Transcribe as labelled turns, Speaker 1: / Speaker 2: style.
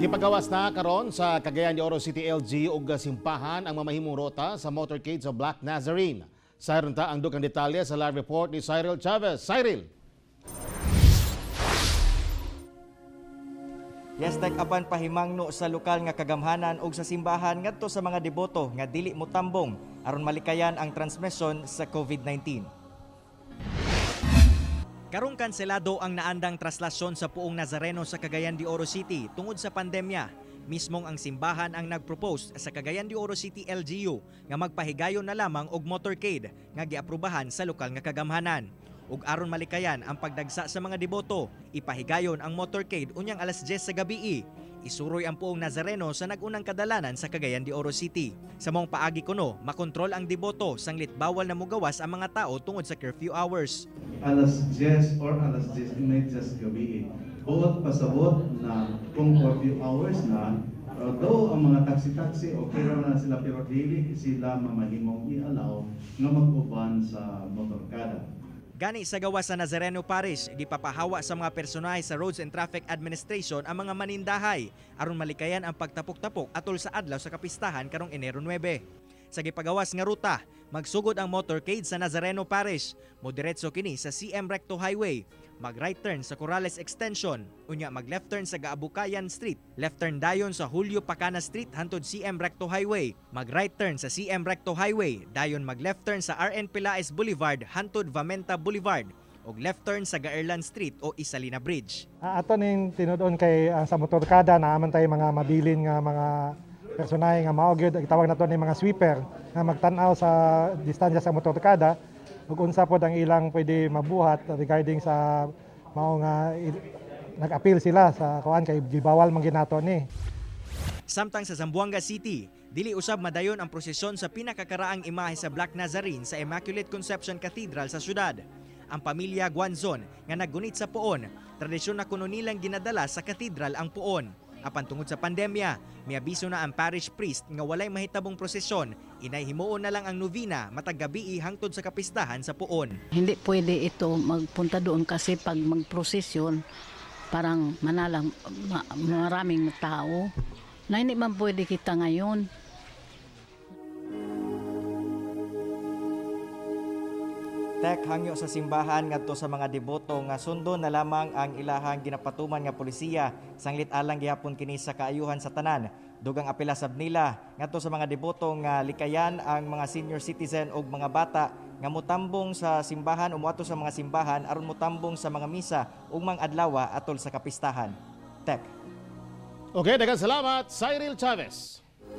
Speaker 1: Gipagawas na karon sa Cagayan de Oro City LGU ug simbahan ang mamahimong ruta sa motorcade sa Black Nazarene. Sayran ta ang dugang detalye sa live report ni Cyril Chavez. Cyril.
Speaker 2: Yes, Tek, apan pahimangno sa lokal nga kagamhanan og sa simbahan ngadto sa mga deboto nga dili motambong aron malikayan ang transmission sa COVID-19. Karong kanselado ang naandang traslasyon sa Poong Nazareno sa Cagayan de Oro City tungod sa pandemya. Mismong ang simbahan ang nagpropose sa Cagayan de Oro City LGU nga magpahigayon na lamang og motorcade nga giaprubahan sa lokal nga kagamhanan. Ug aron malikayan ang pagdagsa sa mga deboto, ipahigayon ang motorcade unyang alas 10 sa gabii. Isuroy ang Poong Nazareno sa nag-unang kadalanan sa Cagayan de Oro City. Sa maong paagi kuno, makontrol ang deboto sanglit bawal na mugawas ang mga tao tungod sa curfew hours.
Speaker 3: Alas 10 or alas 10:30 sa gabi. Buot pasabot na kung curfew hours na, although ang mga taxi-taxi, okay ra na sila, pero dili sila mamahimong i-allow nga mag-uban sa motorkada.
Speaker 2: Gani sa gawas sa Nazareno Parish, gipapahawa sa mga personahe sa Roads and Traffic Administration ang mga manindahay aron malikayan ang pagtapok-tapok atol sa adlaw sa kapistahan karong Enero 9. Sa gipagawas nga ruta, magsugod ang motorcade sa Nazareno Parish, modiretso kini sa CM Recto Highway, mag right turn sa Corrales Extension, unya mag left turn sa Gaabucayan Street, left turn dayon sa Julio Pacana Street hantod CM Recto Highway, mag right turn sa CM Recto Highway, dayon mag left turn sa RN Pelaez Boulevard hantod Vamenta Boulevard, ug left turn sa Gaerlan Street o Ysalina Bridge.
Speaker 4: Ato ning tinud-on kay sa motorkada naa man tay mga mabilin nga mga personahe nga mao gyud tawag nato ni mga sweeper nga magtan-aw sa distansya sa motorkada ug unsa pod ang ilang pwede mabuhat regarding sa mao nga nag-appeal sila sa kuan kay gibawal man ginato ni.
Speaker 2: Samtang sa Zamboanga City, dili usab madayon ang prosesyon sa pinakakaraang imahe sa Black Nazarene sa Immaculate Conception Cathedral sa syudad. Ang pamilya Guanzon nga naggunit sa poon, tradisyon na kuno nilang ginadala sa cathedral ang poon. Apan tungod sa pandemya, miabiso na ang parish priest nga walay mahitabong prosesyon, inay himuon na lang ang novena matag gabii hangtod sa kapistahan sa poon.
Speaker 5: Hindi pwede ito magpunta doon kasi pag magprosesyon, parang manalang maraming tao. Na hindi man pwede kita ngayon.
Speaker 2: Tek, hangyo sa simbahan ngadto sa mga deboto nga sundon na lamang ang ilahang ginapatuman nga polisiya sanglit alang gihapon kini sa kaayuhan sa tanan. Dugang apela sab nila ngadto sa mga deboto nga likayan ang mga senior citizen ug mga bata nga motambong sa simbahan o moadto sa mga simbahan aron motambong sa mga misa ug mga adlaw atol sa kapistahan. Tek.
Speaker 1: Okay, daghang salamat, Cyril Chavez.